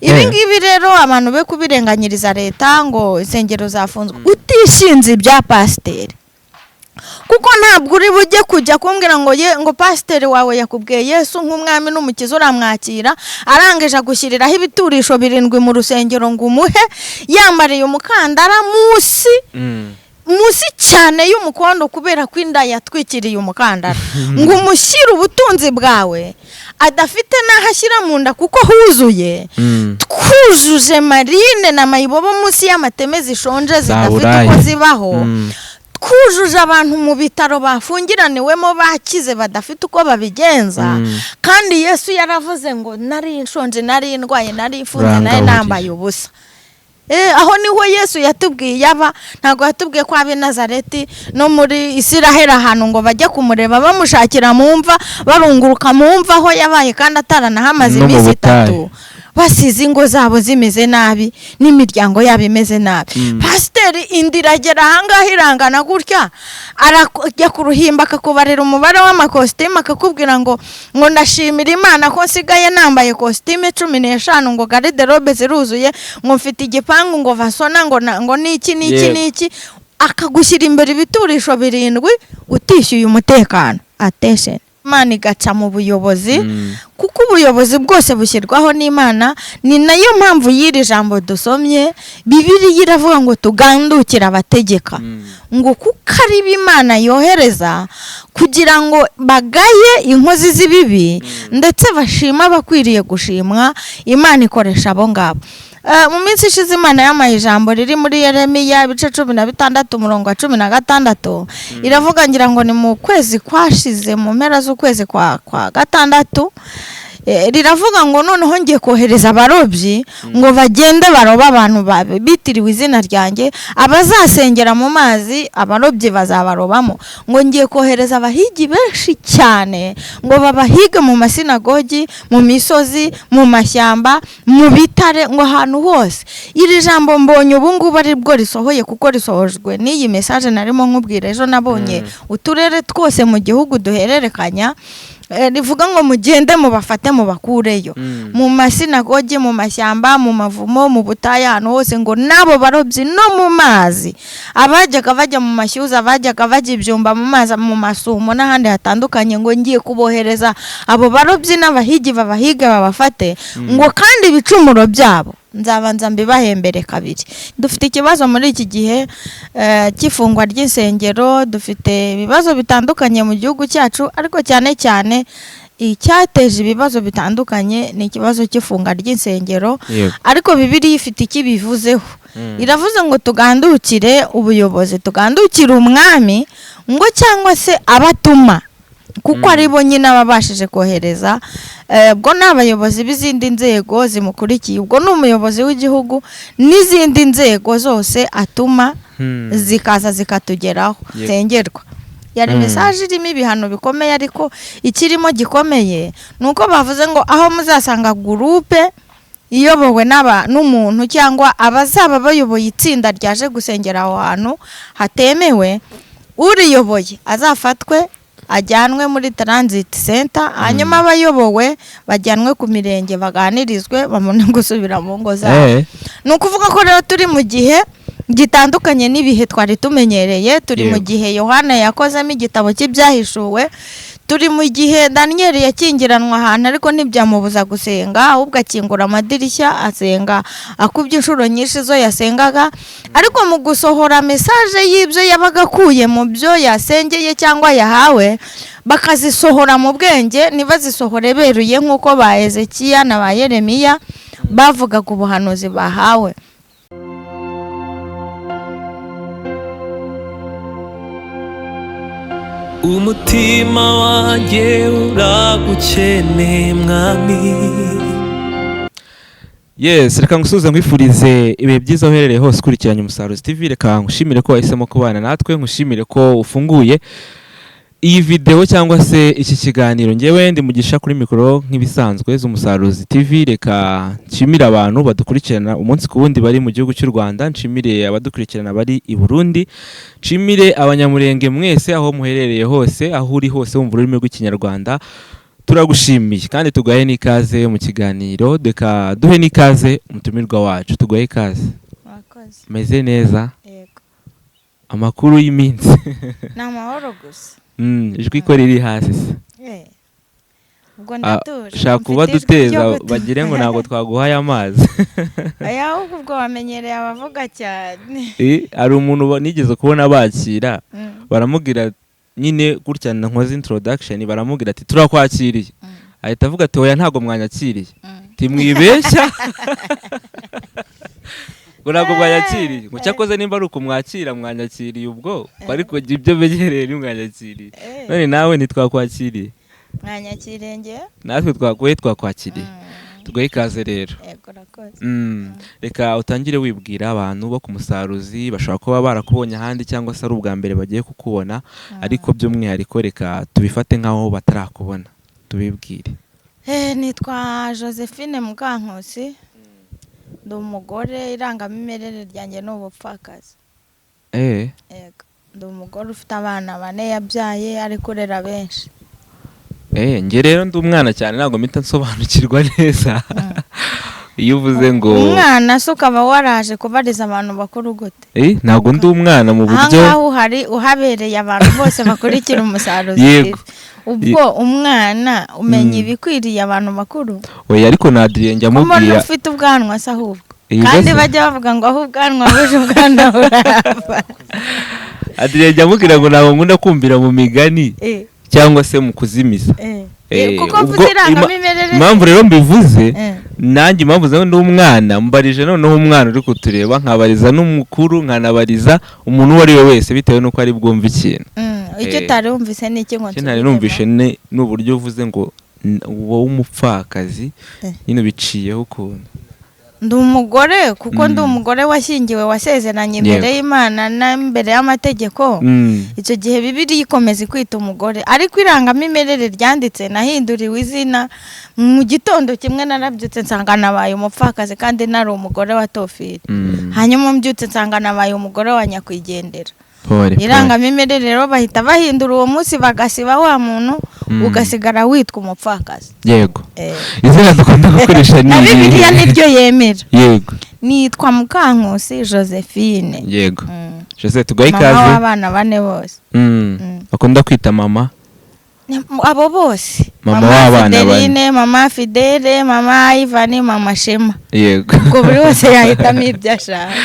Ibi ngibi rero abantu be kubirenganyiriza leta ngo insengero zafunzwe, utishinze ibya pasiteri, kuko ntabwo uri bujye kujya kumbwira ngo ye ngo pasiteri wawe yakubwiye Yesu nk'umwami n'umukiza uramwakira, arangije agushyiriraho ibiturisho 7 mu rusengero ngo umuhe, yambariye umukandara munsi munsi cyane y'umukondo kubera ko inda yatwikiriye umukandara, ngo umushyire ubutunzi bwawe adafite n'aho ashyira mu nda kuko huzuye. Twujuje marine na mayibobo munsi y'amateme zishonje zidafite uko zibaho. Twujuje abantu mu bitaro bafungiraniwemo bakize badafite uko babigenza. Kandi Yesu yaravuze ngo nari nshonje, nari ndwaye, nari mfunze, nari nambaye ubusa. Aho niho Yesu yatubwiye yaba, ntabwo yatubwiye ko ab'i Nazareti no muri Isiraheli ahantu ngo bajye kumureba bamushakira mu mva, barunguruka mu mva aho yabaye kandi ataranahamaze iminsi 3, basize ingo zabo zimeze nabi n'imiryango yabo imeze nabi. Pasiteri indiragera ahangaha irangana gutya, arajya ku ruhimba akakubarira umubare w'amakositimu, akakubwira ngo ndashimira Imana ko nsigaye nambaye kositimu 15, ngo garderobe ziruzuye, ngo mfite igipangu, ngo vasona, ngo niki niki niki, akagushyira imbere ibiturisho 7 utishyuye umutekano. Attention, Imana igaca mu buyobozi, kuko ubuyobozi bwose bushyirwaho n'Imana. Ni nayo mpamvu y'iri jambo dusomye, Bibiliya iravuga ngo tugandukire abategeka, ngo kuko ari bo Imana yohereza kugira ngo bagaye inkozi z'ibibi ndetse bashima abakwiriye gushimwa. Imana ikoresha abo ngabo. Mu minsi ishize Imana yamaye ijambo riri muri Yeremiya ibice 16 umurongo wa 16, iravuga, ngira ngo ni mu kwezi kwashize, mu mpera z'ukwezi kwa 6, riravuga ngo noneho ngiye kohereza abarobyi ngo bagende baroba abantu bitiriwe izina ryanjye, abazasengera mu mazi abarobyi bazabarobamo, ngo ngiye kohereza abahigi benshi cyane ngo babahige mu masinagogi, mu misozi, mu mashyamba, mu bitare, ngo ahantu hose. Iri jambo mbonye ubu ngubu ari bwo risohoye, kuko risohojwe n'iyi message narimo nkubwira ejo nabonye uturere twose mu gihugu duhererekanya, rivuga ngo mugende mubafate mubakureyo mu masinagogi, mu mashyamba, mu mavumo, mu butayu, ahantu hose, ngo n'abo barobyi no mu mazi, abajyaga bajya mu mashyuza, abajyaga bajya ibyumba mu mazi, mu masumo n'ahandi hatandukanye, ngo ngiye kubohereza abo barobyi n'abahigi babahiga babafate, ngo kandi ibicumuro byabo nzabanza mbibahembere kabiri. Dufite ikibazo muri iki gihe cy'ifungwa ry'insengero, dufite ibibazo bitandukanye mu gihugu cyacu, ariko cyane cyane icyateje ibibazo bitandukanye ni ikibazo cy'ifunga ry'insengero. Ariko Bibiliya ifite icyo ibivuzeho. Iravuze ngo tugandukire ubuyobozi, tugandukire umwami, ngo cyangwa se abatuma, kuko ari bo nyine ababashije kohereza. Ubwo ni abayobozi b'izindi nzego zimukurikiye, ubwo ni umuyobozi w'igihugu n'izindi nzego zose atuma zikaza zikatugeraho. Sengerwa yari message irimo ibihano bikomeye, ariko ikirimo gikomeye ni uko bavuze ngo aho muzasanga gurupe iyobowe n'umuntu cyangwa abazaba bayoboye itsinda ryaje gusengera aho hantu hatemewe, uriyoboye azafatwe ajyanwe muri transit center, hanyuma abayobowe bajyanwe ku mirenge baganirizwe babone gusubira mu ngo zabo. Ni ukuvuga ko rero turi mu gihe gitandukanye n'ibihe twari tumenyereye. Turi mu gihe Yohana yakozemo igitabo cy'ibyahishuwe, turi mu gihe Daniel yakingiranwa ahantu ariko ntibyamubuza gusenga, ahubwo akingura amadirishya asenga akubye inshuro nyinshi zo yasengaga. Ariko mu gusohora message y'ibyo yabaga akuye mu byo yasengeye cyangwa yahawe, bakazisohora mu bwenge, ntibazisohore beruye nk'uko ba Ezekiya na ba Yeremiya bavugaga ubuhanuzi bahawe. Umutima wanjye uragukeneye mwami. Yes, reka ngusuhuze nkwifurize ibihe byiza aho uherereye hose ukurikiranye Umusaruzi TV. Reka ngushimire ko wahisemo kubana natwe, ngushimire ko ufunguye iyi video cyangwa se iki kiganiro. Ngewe ndi Mugisha kuri mikoro nk'ibisanzwe z'Umusaruzi TV. Reka nshimire abantu badukurikirana umunsi ku wundi bari mu gihugu cy'u Rwanda, nshimire abadukurikirana bari i Burundi, nshimire abanyamurenge mwese aho muherereye hose, aho uri hose wumva ururimi rw'Ikinyarwanda. Turagushimiye kandi tugahe n'ikaze mu kiganiro. Reka duhe n'ikaze umutumirwa wacu, tugahe ikaze. Murakoze. Meze neza? Yego. Amakuru y'iminsi? Ni amahoro gusa. Ijwi ko riri hasi se? Ubwo Ah, ndatuje. shaka Mfite kuba ijwi duteza ryo gutuza. bagire ngo ntabwo twaguhaye amazi. Oya, ahubwo ubwo wamenyereye abavuga cyane. Hari umuntu nigeze kubona bakira, baramubwira nyine gutya, nkoze introduction, baramubwira ati turakwakiriye, ahita avuga ati oya, ntabwo mwanyakiriye, timwibeshya ngo ntabwo mwanyakiriye, ngo cyakoze nimba ari ukumwakira mwanyakiriye ubwo, ariko ibyo menyereye ntimwanyakiriye. None nawe ntitwakwakiriye? Mwanyakiriye njye. Natwe twakuye, twakwakiriye, tuguhe ikaze rero. Yego, urakoze. Reka utangire wibwira abantu bo ku Musaruzi, bashobora kuba barakubonye ahandi cyangwa se ari ubwa mbere bagiye kukubona, ariko by'umwihariko reka tubifate nk'aho batarakubona, tubibwire. Nitwa Josephine Mukankusi, ndi umugore, irangamimerere ryanjye ni ubupfakazi. Yego, ndi umugore ufite abana bane yabyaye, ari kurera benshi. Njye rero ndi umwana cyane, ntabwo mpita nsobanukirwa neza iyo uvuze ngo Umwana se ukaba waraje kubariza abantu bakuru gute? Ntabwo ndi umwana mu Aha buryo ngaha uhari uhabereye abantu bose bakurikira Umusaruro. Ubwo umwana umenya ibikwiriye abantu bakuru? Oya, ariko na Adrien njya Ko mbona mubwira. ufite ubwanwa se ahubwo? Iyi Kandi gase- bajya bavuga ngo aho ubwanwa buje ubwanwa burava. Adrien njya mubwira ngo ntabwo nkunda kumvira mu migani cyangwa se mu kuzimiza. Kuko Ubwo mvuze irangamimerere. Impamvu rero mbivuze, nanjye impamvu zawe, ndi umwana, mbarije noneho umwana uri kutureba, nkabariza n'umukuru, nkanabariza umuntu uwo ari we wese bitewe n'uko ari bwumve ikintu. Icyo utari wumvise ni iki ngo Icyo ntari nsubiremo? numvishe ni uburyo uvuze ngo wowe umupfakazi, nyine biciyeho ukuntu. Ndi umugore kuko ndi umugore washyingiwe, wasezeranye imbere y'Imana n'imbere y'amategeko. Icyo gihe Bibiliya ikomeza ikwita umugore, ariko irangamimerere ryanditse nahinduriwe izina mu gitondo kimwe. Narabyutse nsanga nabaye umupfakazi kandi nari umugore wa Tofili. Hanyuma mbyutse nsanga nabaye umugore wa nyakwigendera. Pole, pole. Irangamimerere rero bahita bahindura uwo munsi, bagasiba wa muntu, ugasigara witwa umupfakazi. Izina dukunda gukoresha ni Na Bibiliya irihe? niryo yemera. Nitwa Mukankusi Josephine. Jose, tugahe Mama ikaze. w'abana bane bose. Bakunda kwita mama? Abo bose. Mama w'abana bane. Fideline, mama Fidele, mama Ivani, mama Shema. Ubwo buri wese yahitamo ibyo ashaka.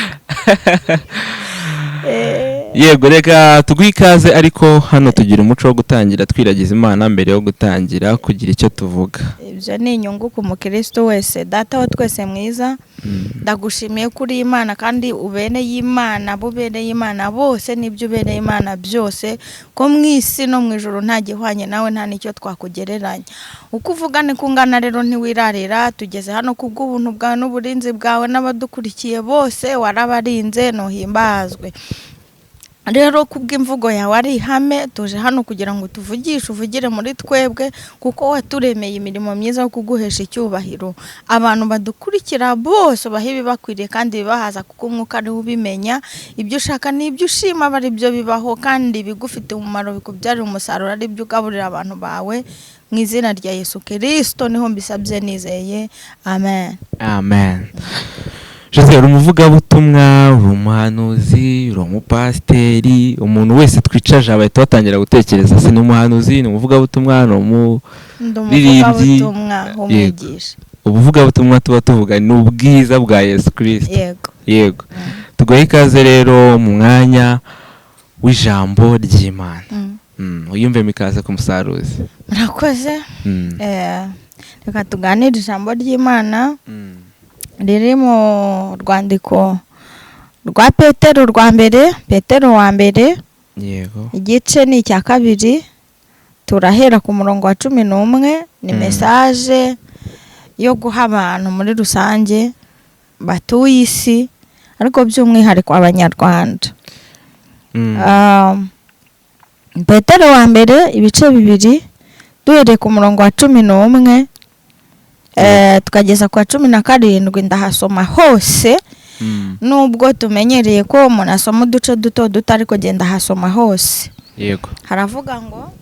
Yego, reka tuguhe ikaze, ariko hano tugira umuco wo gutangira twiragiza Imana mbere yo gutangira kugira icyo tuvuga. Ibyo ni inyungu ku mukristo wese. Data wa twese mwiza, ndagushimiye ko uri Imana kandi ubereye Imana, abo ubereye Imana bose n'ibyo ubereye Imana byose, ko mu isi no mu ijuru nta gihwanye nawe, nta n'icyo twakugereranya. Uko uvuga niko ungana, rero ntiwirarira. Tugeze hano ku bw'ubuntu bwawe n'uburinzi bwawe, n'abadukurikiye bose warabarinze, ntuhimbazwe. Rero kubw'imvugo yawe ari ihame, tuje hano kugira ngo tuvugishe, uvugire muri twebwe, kuko waturemeye imirimo myiza yo kuguhesha icyubahiro. Abantu badukurikira bose ubahe ibibakwiriye kandi bibahaza, kuko umwuka ariwe ubimenya. Ibyo ushaka n'ibyo ushima aba ari byo bibaho, kandi ibigufitiye umumaro bikubyarira umusaruro ari byo ugaburira abantu bawe. Mu izina rya Yesu Kirisito niho mbisabye nizeye, amen. Amen. Jose, uri umuvugabutumwa, uri umuhanuzi, uri umupasiteri. Umuntu wese twicaje bahita batangira gutekereza se ni umuhanuzi, ni umuvugabutumwa, ni umu Ndi Ririmbyi. umuvugabutumwa w'umwigisha. Ubuvugabutumwa tuba tuvuga ni ubwiza bwa Yesu Kirisito. Yego. Yego, tuguhe ikaze rero mu mwanya w'ijambo ry'Imana. Wiyumvemo ikaze ku Musaruzi. Murakoze. Reka tuganire ijambo ry'Imana riri mu rwandiko rwa Petero rwa mbere, Petero wa mbere, igice ni icya kabiri, turahera ku murongo wa 11. Ni message yo guha abantu muri rusange batuye isi, ariko by'umwihariko Abanyarwanda. Petero wa mbere ibice bibiri, duhereye ku murongo wa 11 tukageza ku wa 17. Ndahasoma hose, nubwo tumenyereye ko umuntu asoma uduce duto duto, ariko genda ahasoma hose. Haravuga ngo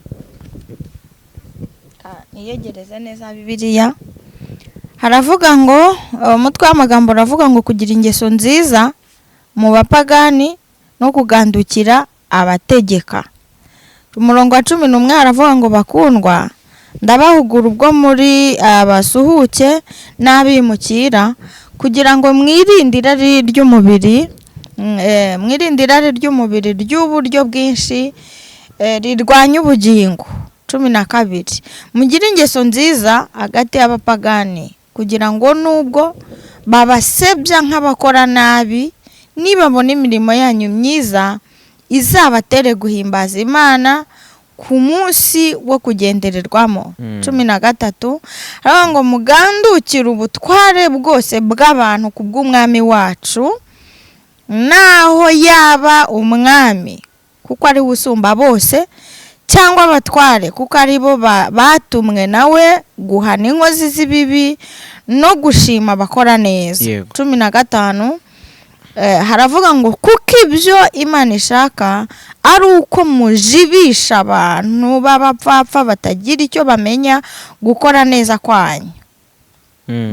Niyegereze neza Bibiliya. Haravuga ngo, umutwe w'amagambo uravuga ngo kugira ingeso nziza mu bapagani no kugandukira abategeka. Umurongo wa 11 haravuga ngo: "Bakundwa, ndabahugura ubwo muri abasuhuke n'abimukira, kugira ngo mwirinde irari ry'umubiri, mwirinde irari ry'umubiri ry'uburyo bwinshi rirwanya ubugingo." 12: "Mugire ingeso nziza hagati y'abapagani, kugira ngo nubwo babasebya nk'abakora nabi, nibabona imirimo yanyu myiza izabatere guhimbaza Imana ku munsi wo kugendererwamo." 13 haravuga ngo: "Mugandukire ubutware bwose bw'abantu ku bw'Umwami wacu, naho yaba umwami, kuko ari we usumba bose, cyangwa abatware, kuko ari bo batumwe nawe guhana inkozi z'ibibi no gushima abakora neza." 15 haravuga ngo: "Kuko ibyo Imana ishaka ari uko mujibisha abantu b'abapfapfa batagira icyo bamenya gukora neza kwanyu,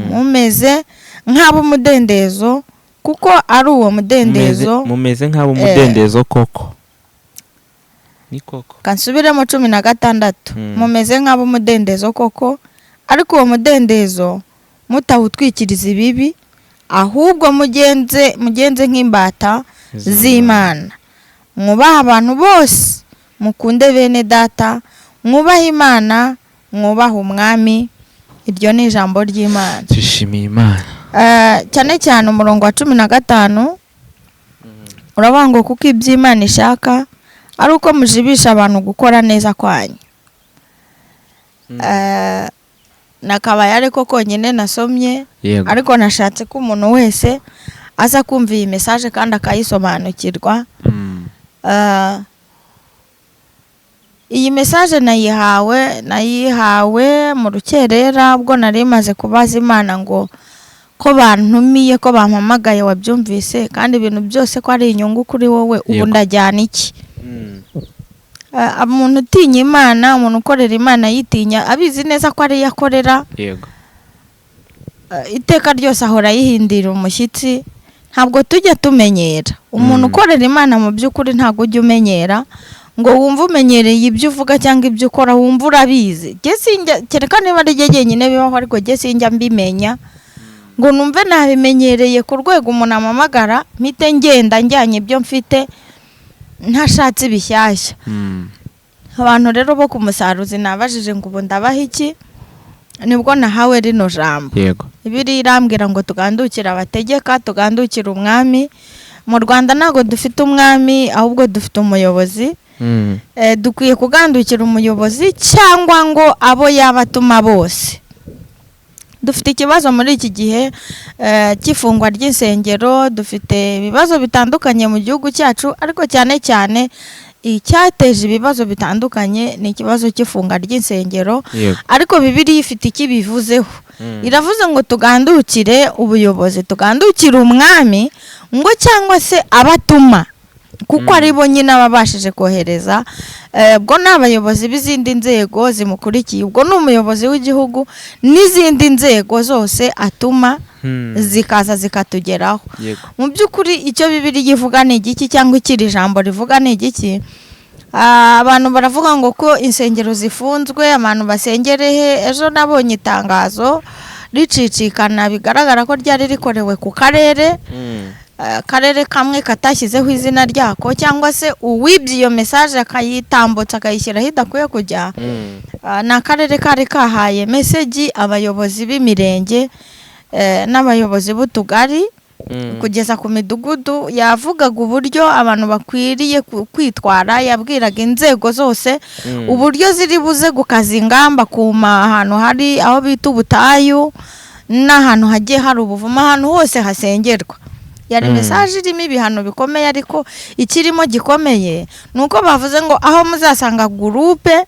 mumeze nk'ab'umudendezo, kuko ari uwo mudendezo." Mumeze nk'ab'umudendezo koko, ni koko. Kansubiremo 16. "Mumeze nk'ab'umudendezo koko, ariko uwo mudendezo mutawutwikiriza ibibi, ahubwo mugenze nk'imbata z'Imana. Mwubahe abantu bose, mukunde bene data, mwubahe Imana, mwubahe umwami." Iryo ni ijambo ry'Imana. Dushimiye Imana. Cyane cyane umurongo wa 15 uravuga ngo: "Kuko ibyo Imana ishaka ari uko mujibisha abantu gukora neza kwanyu." Nakabaye ariko konyine nasomye, ariko nashatse ko umuntu wese aza kumva iyi message kandi akayisobanukirwa. Iyi message nayihawe mu rukerera, ubwo nari maze kubaza Imana ngo ko bantumiye, ko bampamagaye, wabyumvise, kandi ibintu byose ko ari inyungu kuri wowe, ubu ndajyana iki? Umuntu utinya Imana, umuntu ukorera Imana yitinya, abizi neza ko ariyo akorera, iteka ryose ahora yihindira umushyitsi. Ntabwo tujya tumenyera umuntu ukorera Imana. Mu by'ukuri ntabwo ujya umenyera ngo wumve umenyereye ibyo uvuga cyangwa ibyo ukora, wumve urabizi. Jye sinjya, kereka niba ari jye jyenyine bibaho, ariko jye sinjya mbimenya ngo numve nabimenyereye ku rwego umuntu ampamagara mpite ngenda njyanye ibyo mfite, ntashatse ibishyashya. Abantu rero bo ku Musaruzi nabajije ngo ubu ndabaha iki? Nibwo nahawe rino jambo. Bibiliya irambwira ngo tugandukire abategeka, tugandukire umwami. Mu Rwanda ntabwo dufite umwami, ahubwo dufite umuyobozi. Dukwiye kugandukira umuyobozi cyangwa ngo abo yaba atuma bose. Dufite ikibazo muri iki gihe cy'ifungwa ry'insengero, dufite ibibazo bitandukanye mu gihugu cyacu, ariko cyane cyane icyateje ibibazo bitandukanye ni ikibazo cy'ifunga ry'insengero. Ariko Bibiliya ifite icyo ibivuzeho. Iravuze ngo tugandukire ubuyobozi, tugandukire umwami, ngo cyangwa se abatuma, kuko ari bo nyine ababashije kohereza. Ubwo ni abayobozi b'izindi nzego zimukurikiye, ubwo ni umuyobozi w'igihugu n'izindi nzego zose atuma, zikaza zikatugeraho. Mu by'ukuri icyo Bibiliya ivuga ni igiki, cyangwa icyo iri jambo rivuga ni igiki? Abantu baravuga ngo ko insengero zifunzwe, abantu basengere he? Ejo nabonye itangazo ricicikana, bigaragara ko ryari rikorewe ku karere, akarere kamwe katashyizeho izina ryako, cyangwa se uwibye iyo message akayitambutsa akayishyira aho idakwiye kujya. Ni akarere kari kahaye message abayobozi b'imirenge n'abayobozi b'utugari kugeza ku midugudu. Yavugaga uburyo abantu bakwiriye kwitwara, yabwiraga inzego zose uburyo ziri buze gukaza ingamba ku ahantu hari aho bita ubutayu n'ahantu hagiye hari ubuvumo, ahantu hose hasengerwa. Yari message irimo ibihano bikomeye, ariko ikirimo gikomeye ni uko bavuze ngo aho muzasanga groupe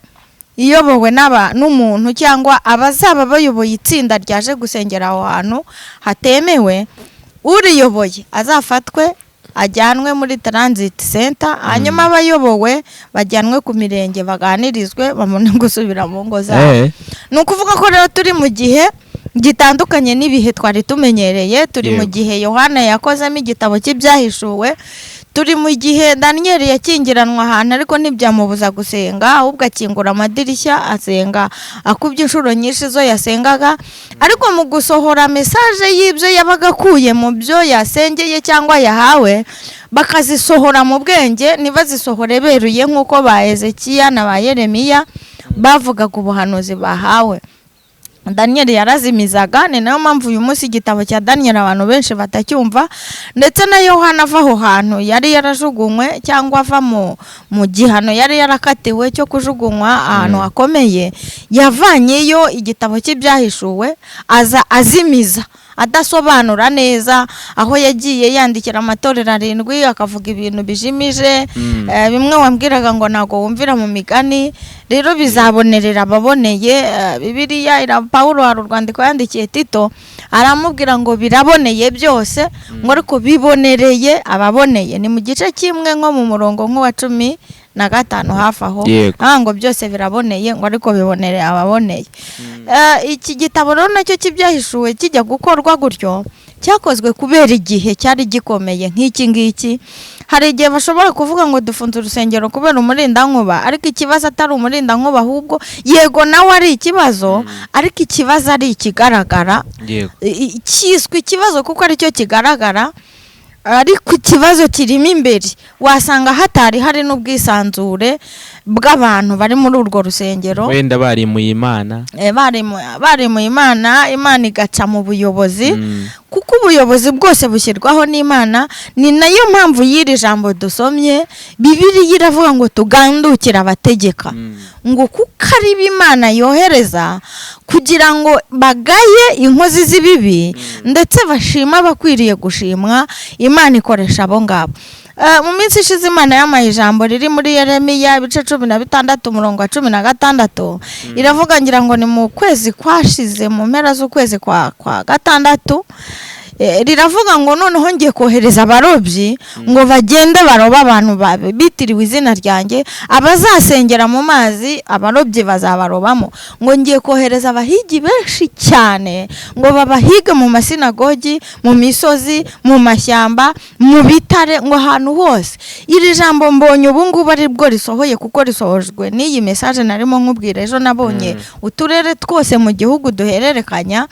iyobowe n'umuntu cyangwa abazaba bayoboye itsinda ryaje gusengera aho hantu hatemewe, uriyoboye azafatwe. Ajyanwe muri transit center, hanyuma abayobowe bajyanwe ku mirenge, baganirizwe, babone gusubira mu ngo zabo. Ni ukuvuga ko rero turi mu gihe gitandukanye n'ibihe twari tumenyereye. Turi mu gihe Yohana yakozemo igitabo cy'Ibyahishuwe, turi mu gihe Daniyeli yakingiranwa ahantu ariko ntibyamubuza gusenga, ahubwo akingura amadirishya asenga akubye inshuro nyinshi zo yasengaga. Ariko mu gusohora message y'ibyo yabaga akuye mu byo yasengeye cyangwa yahawe, bakazisohora mu bwenge, ntibazisohore beruye nk'uko ba Ezekiya na ba Yeremiya bavugaga ubuhanuzi bahawe. Daniyeli yarazimizaga. Ni nayo mpamvu uyu munsi igitabo cya Daniyeli abantu benshi batacyumva. Ndetse na Yohana ava aho hantu yari yarajugunywe, cyangwa ava mu gihano yari yarakatiwe cyo kujugunywa ahantu hakomeye, yavanyeyo igitabo cy'Ibyahishuwe, aza azimiza, adasobanura neza, aho yagiye yandikira amatorero arindwi, akavuga ibintu bijimije. Bimwe wambwiraga ngo ntabwo wumvira mu migani. Rero bizabonerera ababoneye. Bibiliya Pawulo hari urwandiko yandikiye Tito, aramubwira ngo biraboneye byose, ngo ariko bibonereye ababoneye. Ni mu gice kimwe, nko mu murongo nk'uwa 15 hafi aho. Ah, ngo byose biraboneye, ngo ariko bibonereye ababoneye. Iki gitabo rero nacyo cy'Ibyahishuwe kijya gukorwa gutyo, cyakozwe kubera igihe cyari gikomeye nk'iki ngiki. Hari igihe bashobora kuvuga ngo dufunze urusengero kubera umurindankuba, ariko ikibazo atari umurindankuba, ahubwo yego nawe ari ikibazo, ariko ikibazo ari ikigaragara. Kiswe ikibazo kuko aricyo kigaragara, ariko ikibazo kirimo imbere. Wasanga hatari hari n'ubwisanzure bw'abantu bari muri urwo rusengero. Wenda barimuye Imana. Barimuye Imana, Imana igaca mu buyobozi, kuko ubuyobozi bwose bushyirwaho n'Imana. Ni nayo mpamvu y'iri jambo dusomye, Bibiliya iravuga ngo tugandukire abategeka, ngo kuko ari bo Imana yohereza kugira ngo bagaye inkozi z'ibibi, ndetse bashima abakwiriye gushimwa. Imana ikoresha abo ngabo. Mu minsi ishize Imana yampaye ijambo riri muri Yeremiya ibice 16, umurongo wa 16. Iravuga, ngira ngo ni mu kwezi kwashize, mu mpera z'ukwezi kwa gatandatu. Riravuga ngo noneho ngiye kohereza abarobyi ngo bagende barobe abantu bitiriwe izina ryanjye, abazasengera mu mazi abarobyi bazabarobamo. Ngo ngiye kohereza abahigi benshi cyane ngo babahige mu masinagogi, mu misozi, mu mashyamba, mu bitare, ngo ahantu hose. Iri jambo mbonye ubu ngubu ari bwo risohoye, kuko risohojwe n'iyi message narimo nkubwira ejo nabonye uturere twose mu gihugu duhererekanya.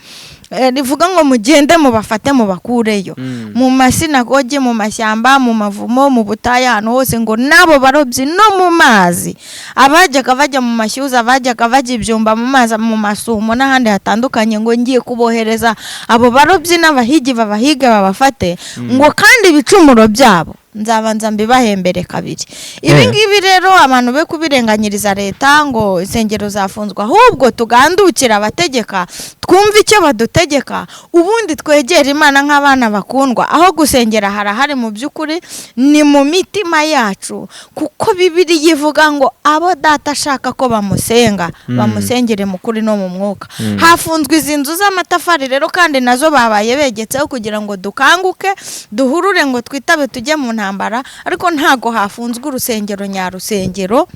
Rivuga ngo mugende mubafate mubakureyo mu masinagogi, mu mashyamba, mu mavumo, mu butayu, ahantu hose, ngo n'abo barobyi no mu mazi, abajyaga bajya mu mashyuza, abajyaga bajya ibyumba mu mazi, mu masumo n'ahandi hatandukanye, ngo ngiye kubohereza abo barobyi n'abahigi, babahige babafate, ngo kandi ibicumuro byabo nzabanza mbibahembere kabiri. Ibi ngibi rero abantu be kubirenganyiriza leta ngo insengero zafunzwe, ahubwo tugandukira abategeka, twumve icyo badutegeka, ubundi twegere Imana nk'abana bakundwa. Aho gusengera harahari mu by'ukuri, ni mu mitima yacu, kuko Bibiliya ivuga ngo abo Data ashaka ko bamusenga bamusengere mu kuri no mu mwuka. Hafunzwe izi nzu z'amatafari rero, kandi nazo babaye begetseho kugira ngo dukanguke, duhurure, ngo twitabe tujye mu ntambara, ariko ntago hafunzwe urusengero nyarusengero.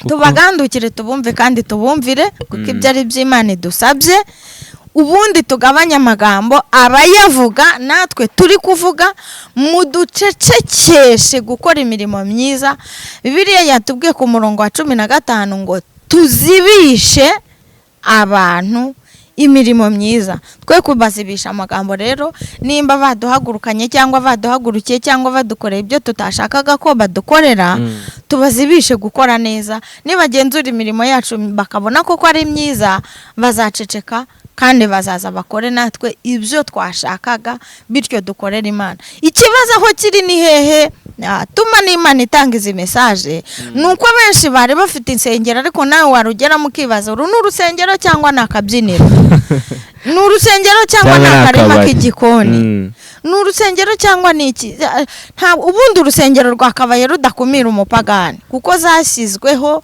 Tubagandukire, tubumve kandi tubumvire, kuko ibyo ari by'Imana idusabye. Ubundi tugabanye amagambo, abayavuga natwe turi kuvuga muducecekeshe gukora imirimo myiza. Bibiliya yatubwiye ku murongo wa 15 ngo tuzibishe abantu imirimo myiza, twe kubazibisha amagambo. Rero nimba baduhagurukanye cyangwa baduhagurukiye cyangwa badukoreye ibyo tutashakaga ko badukorera, tubazibishe gukora neza. Nibagenzura imirimo yacu bakabona koko ari myiza, bazaceceka kandi bazaza bakore natwe ibyo twashakaga, bityo dukorere Imana. Ikibazo aho kiri ni hehe? Tuma n'Imana itanga izi message ni uko benshi bari bafite insengero, ariko nawe warugeramo ukibaza: uru ni urusengero cyangwa ni akabyiniro? Ni urusengero cyangwa ni Cyangwa ni akarima akabari? k'igikoni? Ni urusengero cyangwa ni iki? Nta ubundi urusengero rwakabaye rudakumira umupagani, kuko zashyizweho.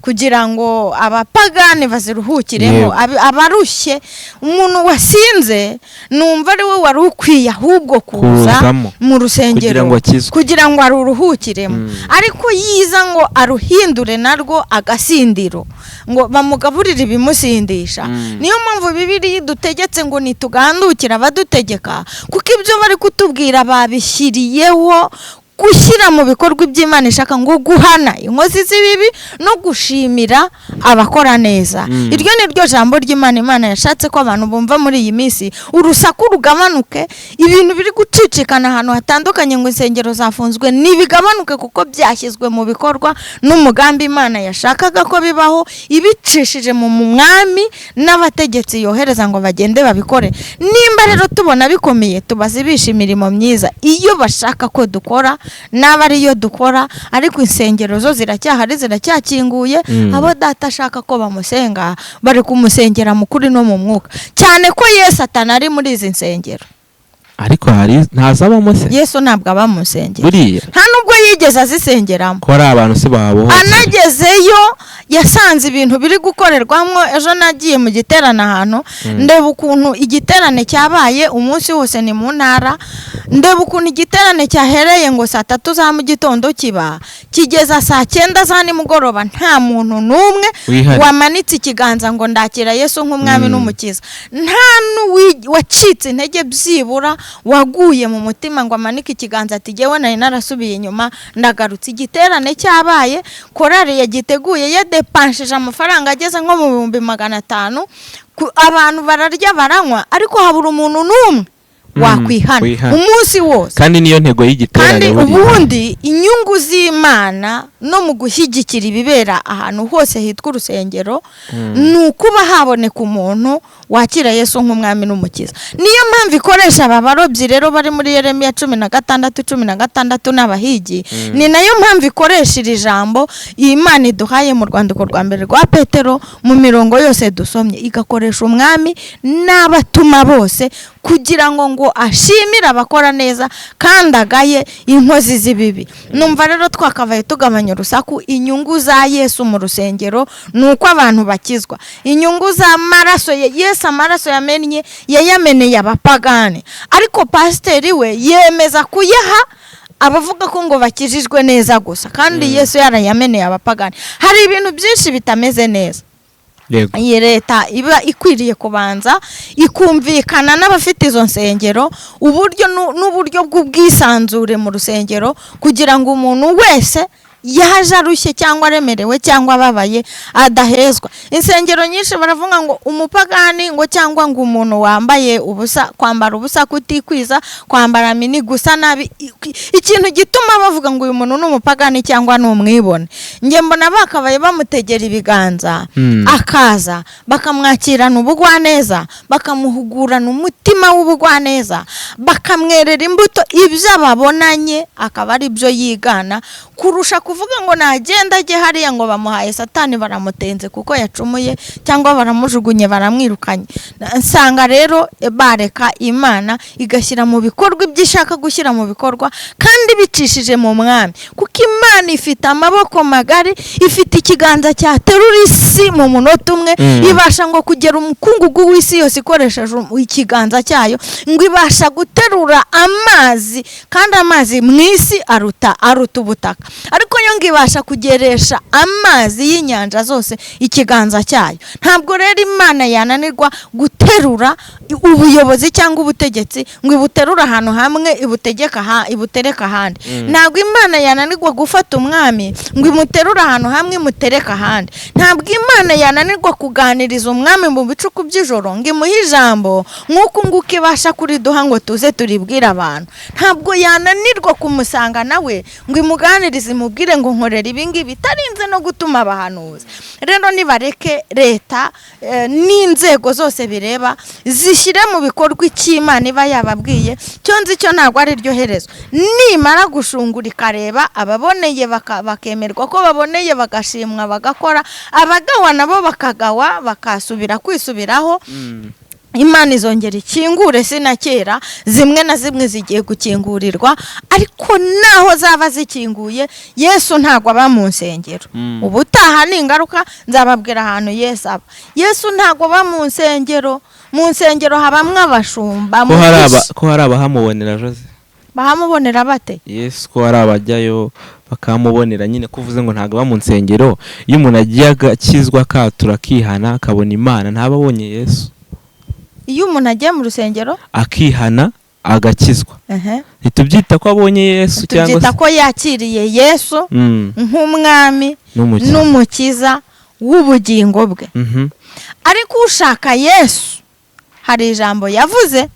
Kugira ngo abapagani baziruhukiremo, abarushye. Umuntu wasinze numva ari we wari ukwiye ahubwo kuza Kuzamo. mu rusengero Kugira ngo akizwe. kugira ngo aruruhukiremo. Ariko yiza ngo aruhindure narwo agasindiro, ngo bamugaburire ibimusindisha. Niyo mpamvu Bibiliya idutegetse ngo nitugandukire abadutegeka, kuko ibyo bari kutubwira babishyiriyeho gushyira mu bikorwa iby'Imana ishaka, ngo guhana inkozi z'ibibi no gushimira abakora neza. Iryo ni ryo jambo ry'Imana Imana yashatse ko abantu bumva muri iyi minsi, urusaku rugabanuke. Ibintu biri gucicikana ahantu hatandukanye ngo insengero zafunzwe, ntibigabanuke, kuko byashyizwe mu bikorwa n'umugambi Imana yashakaga ko bibaho, ibicishije mu mwami n'abategetsi yohereza ngo bagende babikore. Nimba rero tubona bikomeye, tubazibisha imirimo myiza iyo bashaka ko dukora, n'aba ariyo dukora. Ariko insengero zo ziracyahari, ziracyakinguye. Abo Data ashaka ko bamusenga bari kumusengera mu kuri no mu mwuka, cyane ko Yesu atanari muri izi nsengero. Ariko hari ntazabamo se? Yesu ntabwo aba mu nsengero. Buriya Nta nubwo yigeze azisengeramo. ko ari abantu se babohotse? Anagezeyo yasanze ibintu biri gukorerwamo. Ejo nagiye mu giterane ahantu, ndeba ukuntu igiterane cyabaye umunsi wose, ni mu ntara. Ndeba ukuntu igiterane cyahereye ngo saa 3 za mu gitondo, kiba kigeza saa 9 za nimugoroba, nta muntu n'umwe Wihariye. wamanitse ikiganza ngo ndakira Yesu nk'umwami n'umukiza. Nta n'uwacitse intege, byibura waguye mu mutima ngo amanike ikiganza ati: "Jyewe nari narasubiye inyuma, ndagarutse." Igiterane cyabaye, korari yagiteguye yadepanshije amafaranga ageze nko mu 500,000. Abantu bararya, baranywa, ariko habura umuntu n'umwe wakwihana Wihana. umunsi wose. Kandi niyo ntego y'igiterane Kandi buriya. ubundi inyungu z'Imana no mu gushyigikira ibibera ahantu hose hitwa urusengero ni ukuba haboneka umuntu wakira Yesu nk'umwami n'umukiza. Niyo mpamvu ikoresha aba barobyi rero bari muri Yeremiya 16:16 n'abahigi. Ni nayo mpamvu ikoresha iri jambo iyi Imana iduhaye mu rwandiko rwa mbere rwa Petero, mu mirongo yose dusomye, igakoresha umwami n'abatuma bose kugira ngo ashimire abakora neza kandi agaye inkozi z'ibibi. Numva rero twakabaye tugabanya urusaku. Inyungu za Yesu mu rusengero ni uko abantu bakizwa. Inyungu z'amaraso ye, Yesu amaraso yamennye yayameneye abapagani, ariko pasiteri we yemeza kuyaha abavuga ko ngo bakijijwe neza gusa, kandi Yesu yarayameneye abapagani. Hari ibintu byinshi bitameze neza. Iyi leta iba ikwiriye kubanza ikumvikana n'abafite izo nsengero uburyo n'uburyo bw'ubwisanzure mu rusengero, kugira ngo umuntu wese yaje arushye cyangwa aremerewe cyangwa ababaye adahezwa. Insengero nyinshi baravuga ngo umupagani, ngo cyangwa ngo umuntu wambaye ubusa, kwambara ubusa, kutikwiza, kwambara mini, gusa nabi, ikintu gituma bavuga ngo uyu muntu ni umupagani cyangwa ni umwibone. Njye mbona bakabaye bamutegera ibiganza, akaza bakamwakirana ubugwaneza, bakamuhugurana umutima w'ubugwaneza, bakamwerera imbuto, ibyo babonanye akaba ari byo yigana, kurusha kuvuga ngo nagenda ajye hariya ngo bamuhaye Satani, baramutenze kuko yacumuye, cyangwa baramujugunye, baramwirukanye. Nsanga rero bareka Imana igashyira mu bikorwa ibyo ishaka gushyira mu bikorwa, kandi bicishije mu mwami, kuko Imana ifite amaboko magari, ifite ikiganza cyaterura isi mu munota umwe. Ibasha ngo kugera umukungugu w'isi yose ikoresheje ikiganza cyayo, ngo ibasha guterura amazi, kandi amazi mu isi aruta ubutaka, ariko yo ngo ibasha kugeresha amazi y'inyanja zose ikiganza cyayo. Ntabwo rero Imana yananirwa guterura ubuyobozi cyangwa ubutegetsi ngo ibuterure ahantu hamwe ibutegeka ibutereke ahandi. Ntabwo Imana yananirwa gufata umwami ngo imuterure ahantu hamwe imutereke ahandi. Ntabwo Imana yananirwa kuganiriza umwami mu bicuku by'ijoro ngo imuhe ijambo nk'uku nguku ibasha kuriduha ngo tuze turibwire abantu. Ntabwo yananirwa kumusanga nawe ngo imuganirize, imubwire ngo nkorera ibi ngibi, itarinze no gutuma abahanuzi. Rero nibareke leta n'inzego zose bireba zishyire mu bikorwa icyo Imana iba yababwiye. Cyo nzi cyo ntabwo ari ryo herezo. Nimara gushungura ikareba ababoneye, bakemerwa ko baboneye, bagashimwa, bagakora, abagawa nabo bakagawa, bakasubira kwisubiraho. Imana izongera ikingure. Si na kera, zimwe na zimwe zigiye gukingurirwa, ariko naho zaba zikinguye, Yesu ntabwo aba mu nsengero. Ubutaha ni ingaruka nzababwira ahantu Yesu aba. Yesu ntabwo aba mu nsengero. Mu nsengero habamwo abashumba. Ko hari aba ko hari abahamubonera, Jose? Bahamubonera bate? Yesu, ko hari abajyayo bakamubonera nyine. Ko uvuze ngo ntabwo aba mu nsengero, iyo umuntu agiye agakizwa, akatura, akihana, akabona Imana, ntaba abonye Yesu? Iyo umuntu agiye mu rusengero akihana, agakizwa, ntitubyita ko abonye Yesu cyangwa tubyita se ko yakiriye Yesu nk'umwami n'umukiza n'umukiza w'ubugingo bwe. Ariko ushaka Yesu, hari ijambo yavuze,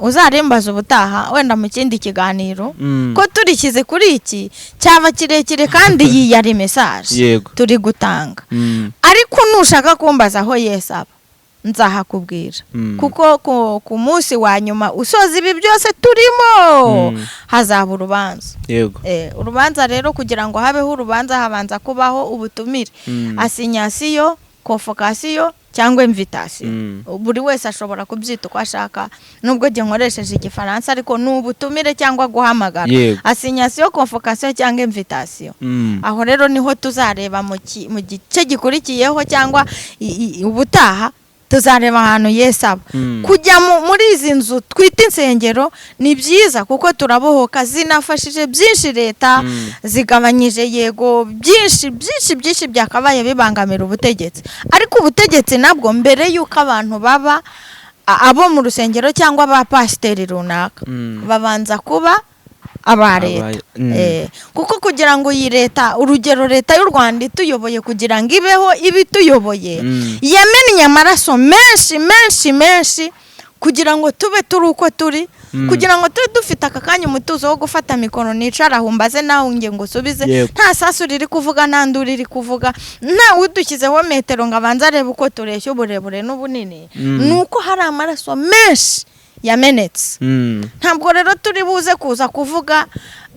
uzarimbaza ubutaha wenda mu kindi kiganiro, ko turishyize kuri iki cyaba kirekire, kandi iyi yari message turi gutanga. Ariko nushaka kumbaza aho Yesu aba, nzahakubwira, kuko ku munsi wa nyuma usoza ibi byose turimo, hazaba urubanza. Urubanza rero, kugira ngo habeho urubanza habanza kubaho ubutumire, assignation, convocation cyangwa invitation. Buri wese ashobora kubyita uko ashaka, nubwo njye nkoresheje Igifaransa, ariko ni ubutumire cyangwa guhamagara, assignation, convocation cyangwa invitation. Aho rero niho tuzareba mu gice gikurikiyeho cyangwa ubutaha tuzareba ahantu Yesu aba. Kujya muri izi nzu twita insengero ni byiza kuko turabohoka, zinafashije byinshi leta, zigabanyije yego byinshi byinshi byinshi byakabaye bibangamira ubutegetsi. Ariko ubutegetsi nabwo, mbere y'uko abantu baba abo mu rusengero cyangwa aba pasiteri runaka, babanza kuba aba leta. Kuko kugira ngo iyi leta, urugero leta y'u Rwanda ituyoboye, kugira ngo ibeho ibe ituyoboye, yamennye amaraso menshi menshi menshi kugira ngo tube turi uko turi, kugira ngo tube dufite aka kanya umutuzo wo gufata mikoro, nicara aho mbaze nawe nge ngo usubize, nta sasu riri kuvuga, nta nduru riri kuvuga, nta udushyizeho metero ngo abanze arebe uko tureshya, uburebure n'ubunini. Ni uko hari amaraso menshi yamenetse. Ntabwo rero turi buze kuza kuvuga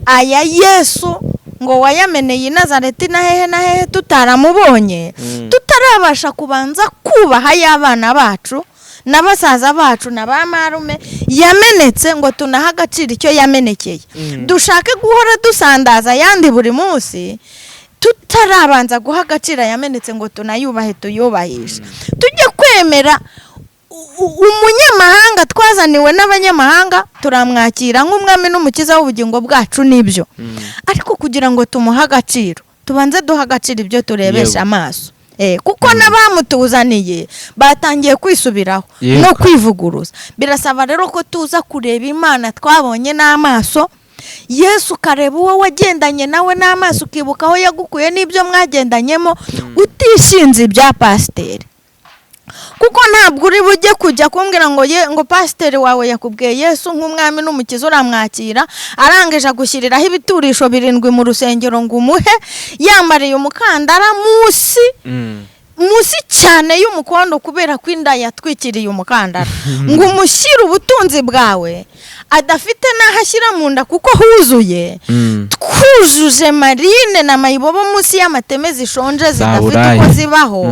aya Yesu ngo wayameneye i Nazareti na hehe na hehe tutaramubonye, tutarabasha kubanza kubaha y'abana bacu na basaza bacu na ba marume yamenetse, ngo tunahe agaciro icyo yamenekeye. Dushake guhora dusandaza ayandi buri munsi tutarabanza guha agaciro yamenetse ngo tunayubahe, tuyubahishe. Tujye kwemera umunyamahanga twazaniwe n'abanyamahanga, turamwakira nk'umwami n'umukiza w'ubugingo bwacu, nibyo. Ariko kugira ngo tumuhe agaciro, tubanze duhe agaciro ibyo turebesha amaso. Kuko n'abamutuzaniye batangiye kwisubiraho no kwivuguruza. Birasaba rero ko tuza kureba Imana twabonye n'amaso, Yesu ukareba uwo wagendanye nawe n'amaso, ukibuka aho yagukuye n'ibyo mwagendanyemo, utishinze ibya pasiteri. Kuko ntabwo uri bujye kujya kumbwira ngo ye ngo pasiteri wawe yakubwiye Yesu nk'umwami n'umukiza, uramwakira, arangije agushyiriraho ibiturisho birindwi mu rusengero ngo umuhe, yambariye umukandara munsi munsi cyane y'umukondo kubera ko inda yatwikiriye umukandara, ngo umushyire ubutunzi bwawe adafite n'aho ashyira mu nda kuko huzuye. Twujuje marine na mayibobo munsi y'amateme zishonje, zidafite Buraya. uko zibaho.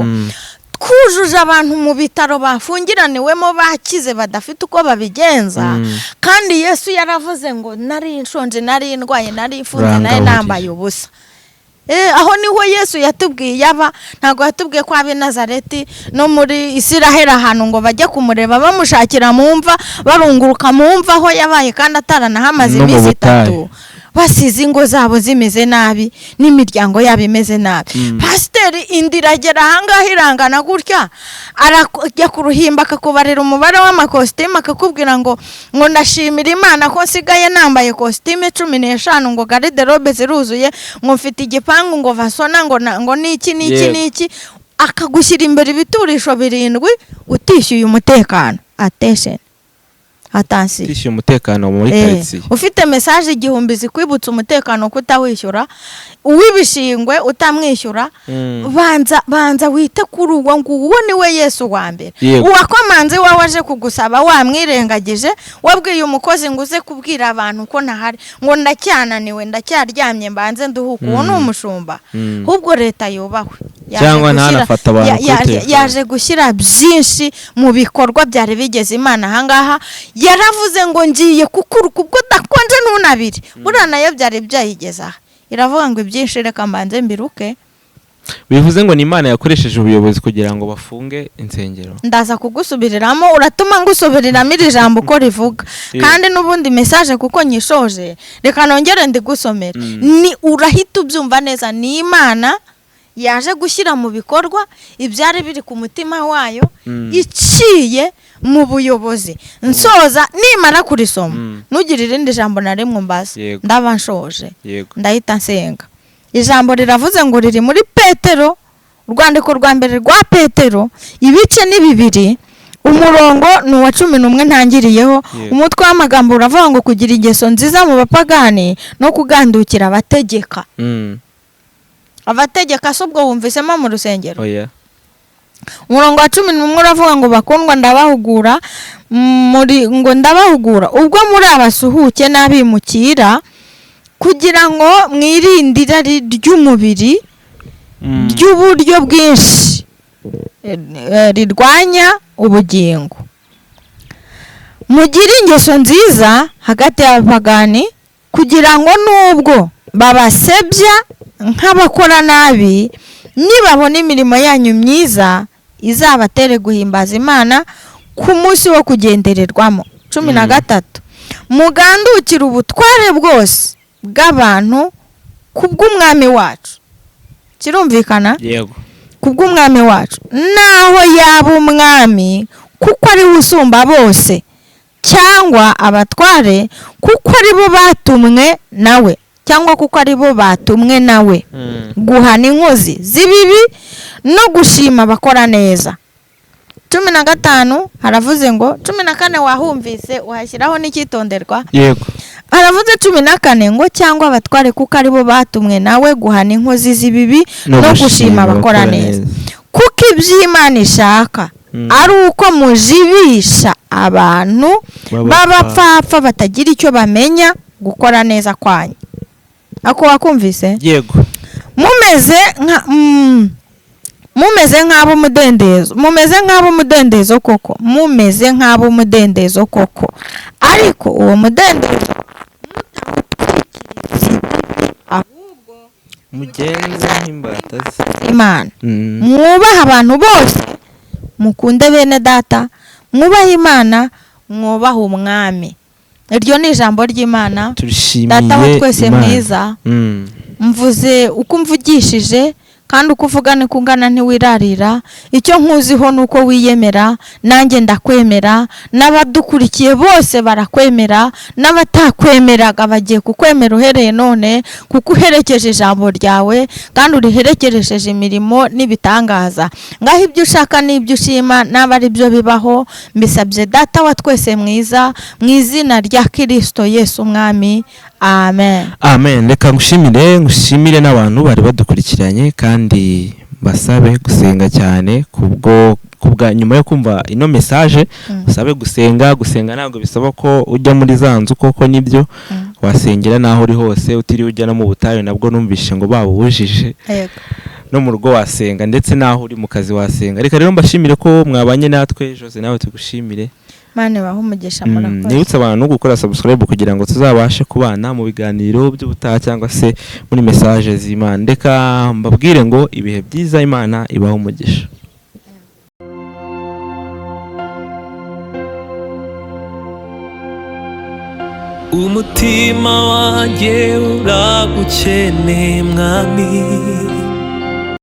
Twujuje abantu mu bitaro bafungiraniwemo, bakize, badafite uko babigenza. Kandi Yesu yaravuze ngo nari nshonje, nari ndwaye, nari ifunze, nari Urangaburira. nambaye ubusa. Aho niho Yesu yatubwiye aba. Ntabwo yatubwiye ko ab'i Nazareti no muri Isiraheli ahantu ngo bajye kumureba, bamushakira mu mva, barunguruka mu mva aho yabaye kandi ataranahamaze No mu iminsi butayu. 3, basize ingo zabo zimeze nabi n'imiryango yabo imeze nabi. Pasiteri inda iragera ahangaha irangana gutya, arajya ku ruhimbi akakubarira umubare w'amakositimu, akakubwira ngo ndashimira Imana ko nsigaye nambaye kositimu 15, ngo garde-robe ziruzuye, ngo mfite igipangu, ngo vasona, ngo ngo niki niki niki, akagushyira imbere ibiturisho birindwi utishyuye umutekano. Attention, Attention. Utishyuye umutekano muri karitsiye. Ufite message 1000 zikwibutsa umutekano kutawishyura, uw'ibishingwe utamwishyura. Banza banza wite kuri uwo nguwo, niwe Yesu wa mbere. Uwakomanze iwawe aje kugusaba wamwirengagije, wabwiye umukozi ngo uze kubwira abantu ko ntahari, ngo ndacyananiwe, ndacyaryamye, mbanze nduhuke. Uwo ni umushumba. Ahubwo leta yubahwe. Yaje Cyangwa gushyira ntanafate abantu kuri telefone. Yaje gushyira byinshi mu bikorwa byari bigeze Imana ahangaha. Yaravuze ngo ngiye kukuruka ubwo udakonje ntunabire. Buriya nayo byari byayigeze aha, iravuga ngo ibyinshi reka mbanze mbiruke. Bivuze ngo ni Imana yakoresheje ubuyobozi kugira ngo bafunge insengero. Ndaza kugusubiriramo, uratuma ngusubiriramo iri jambo uko rivuga. Kandi n'ubundi message kuko nyishoje, reka nongere ndigusomere. Ni urahita ubyumva neza, ni Imana yaje gushyira mu bikorwa ibyari biri ku mutima wayo iciye mu buyobozi. Nsoza, nimara kurisoma, ntugire irindi jambo na rimwe umbaza. Ndaba nshoje. Ndahita nsenga. Ijambo riravuze ngo, riri muri Petero, urwandiko rwa mbere rwa Petero, ibice ni 2, umurongo ni uwa 11 ntangiriyeho. Umutwe w'amagambo uravuga ngo kugira ingeso nziza mu bapagani no kugandukira abategeka. Abategeka si ubwo wumvisemo mu rusengero? Oya. Umurongo wa 11 uravuga ngo bakundwa, ndabahugura muri ngo ndabahugura ubwo muri abasuhuke n'abimukira, kugira ngo mwirinde irari ry'umubiri ry'uburyo bwinshi rirwanya ubugingo. Mugire ingeso nziza hagati y'abapagani, kugira ngo nubwo babasebya nk'abakora nabi, nibabona imirimo yanyu myiza izabatere guhimbaza Imana ku munsi wo kugendererwamo. Cumi na gatatu, mugandukire ubutware bwose bw'abantu kubw'Umwami wacu. Kirumvikana? Yego. Kubw'Umwami wacu, naho yaba umwami kuko ari we usumba bose, cyangwa abatware kuko ari bo batumwe nawe, cyangwa kuko ari bo batumwe nawe guhana inkozi z'ibibi no gushima abakora neza. 15 haravuze ngo, 14 wahumvise, uhashyiraho n'icyitonderwa. Yego. Haravuze 14 ngo cyangwa abatware kuko ari bo batumwe nawe guhana inkozi z'ibibi no gushima abakora neza, kuko iby'Imana ishaka ari uko mujibisha abantu b'abapfapfa batagira icyo bamenya gukora neza kwanyu. Ako wakumvise? Yego. Mumeze nka mumeze nk'ab'umudendezo, mumeze nk'ab'umudendezo koko, mumeze nk'ab'umudendezo koko, ariko uwo mudendezo ahubwo Mugenze nk'imbata ze. Imana. Mwubahe abantu bose, mukunde bene data, mwubahe Imana, mwubahe umwami. Iryo ni ijambo ry'Imana. Turishimiye Data wa twese Imana. mwiza, mvuze uko umvugishije, kandi uko uvuga niko ungana, ntiwirarira. Icyo nkuziho ni uko wiyemera, nanjye ndakwemera, n'abadukurikiye bose barakwemera, n'abatakwemeraga bagiye kukwemera uhereye none, kuko uherekeje ijambo ryawe kandi uriherekeresheje imirimo n'ibitangaza. Ngaho ibyo ushaka n'ibyo ushima n'aba ari byo bibaho. Mbisabye Data wa twese mwiza, mu izina rya Kirisito Yesu Umwami, amen. Amen. Reka ngushimire, ngushimire n'abantu bari badukurikiranye, kandi basabe gusenga cyane kubwo kubwa nyuma yo kumva ino message. Usabe gusenga. Gusenga ntabwo bisaba ko ujya muri za nzu koko, nibyo. Wasengera n'aho uri hose, utiriwe ujya no mu butayu, nabwo numvishe ngo babuwujije. No mu rugo wasenga, ndetse n'aho uri mu kazi wasenga. Reka rero mbashimire ko mwabanye natwe. Jose, nawe tugushimire. Mane bahe umugisha. Murakoze. Nibutse abantu gukora subscribe kugira ngo tuzabashe kubana mu biganiro by'ubutaha cyangwa se muri message z'Imana. Reka mbabwire ngo ibihe byiza, Imana ibahe umugisha. Umutima wanjye uragukeneye, mwami.